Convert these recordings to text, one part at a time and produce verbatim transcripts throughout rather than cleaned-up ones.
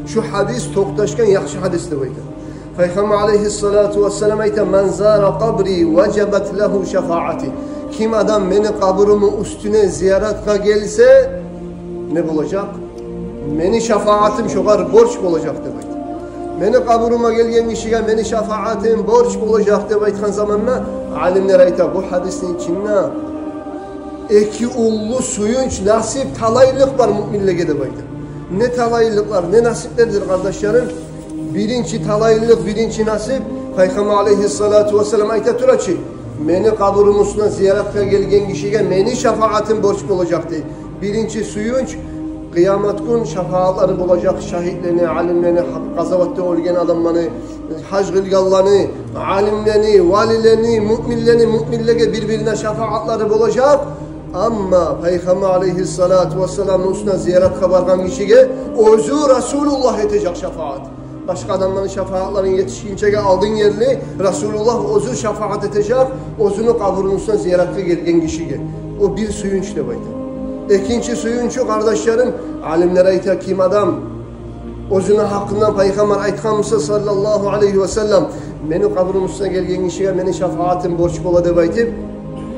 Шу гьадис токъташгъан яхшы гьадис деп айта. Пайхаммар алайгьиссалату вассалам айта: «Ман зара къабри важабат лагьу шафаати». Ким адам мени къабурумну уьстюне зияратгъа гелсе, не болажакъ? Мени шафаатым шогъар борч болажакъ деп айта. Мени къабурума гелген гишиге мени шафаатым борч болажакъ деп айтгъан заманда, алимлер айта, бу гьадисни ичинде эки уллу сююнч, насип, талайлыкъ бар муъминлеге деп айта. Не талайлыкълар, не насиплердир, къардашларым? Биринчи талайлыкъ, биринчи насип, Пайхаммар алайгьиссалату вассалам айта тура чы: «Мени къабурумну уьстюне зияратгъа гелген гишиге мени шафаатым борч болажакъ», – дей. Биринчи сююнч, къыямат гюн шафаатлары болажакъ шагьитлени, алимлени, къазаватда оьлген адамланы, гьаж къылгъанланы, алимлени, валилени, муъминлени, муъминлеге бир-бирине шафаатлары болажакъ. Амма Пайхаммар алайгьиссалату вассаламны уьстюне зияратгъа баргъан гишиге оьзю Расулуллагь этежек шафаат. Башгъа адамланы шафаатларын етишгинчеге алдын ерли Расулуллагь оьзю шафаат этежек оьзюню къабурну уьстюне зияратгъа гелген гишиге. О бир сююнч деп айта. Экинчи сююнчю, къардашларым, алимлер айта, ким адам оьзюню гьакъындан Пайхаммар айтгъан буса, саллаллагьу алайгьи вассаллам: «Мени къабурумну уьстюне гелген гишиге мени шафаатым борч бола», – деп айтып,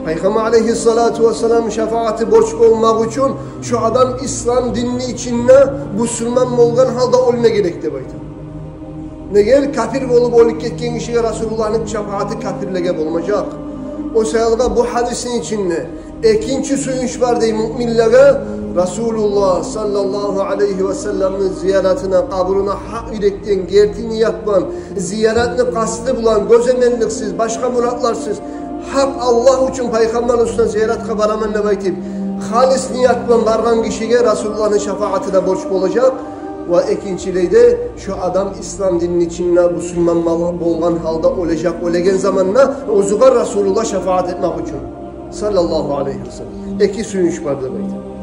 Пайхаммар алайгьиссалату вассаламны шафааты борч болмакъ учун шу адам ислам динни ичинде бусурман болгъан гьалда оьлме герек деп айта. Неге, капир болуп оьлюп гетген гишиге Расулуллагьны шафааты капирлеге болмажакъ. О саялгъа бу гьадисни ичинде экинчи сююнч бар дей муъминлеге: Расулуллагь саллаллагьу алайгьи вассалламны зияратына, къабуруна гьакъ юрекден, герти ният булан, зияратны къасты булан, гёземелликсиз, башгъа муратларсыз, гьакъ Аллагь учун Пайхаммарны уьстюне зияратгъа бараман деп айтып, халис ният булан баргъан гишиге Расулуллагьны шафааты да борч болажакъ. Ва экинчилей де, шу адам ислам динни ичинде бусурман бол-, болгъан гьалда оьлежек, оьлеген заманда оьзюне Расулуллагь шафаат этмек учун, саллаллагьу алайгьи вассаллам. Эки сююнч бар деп айта.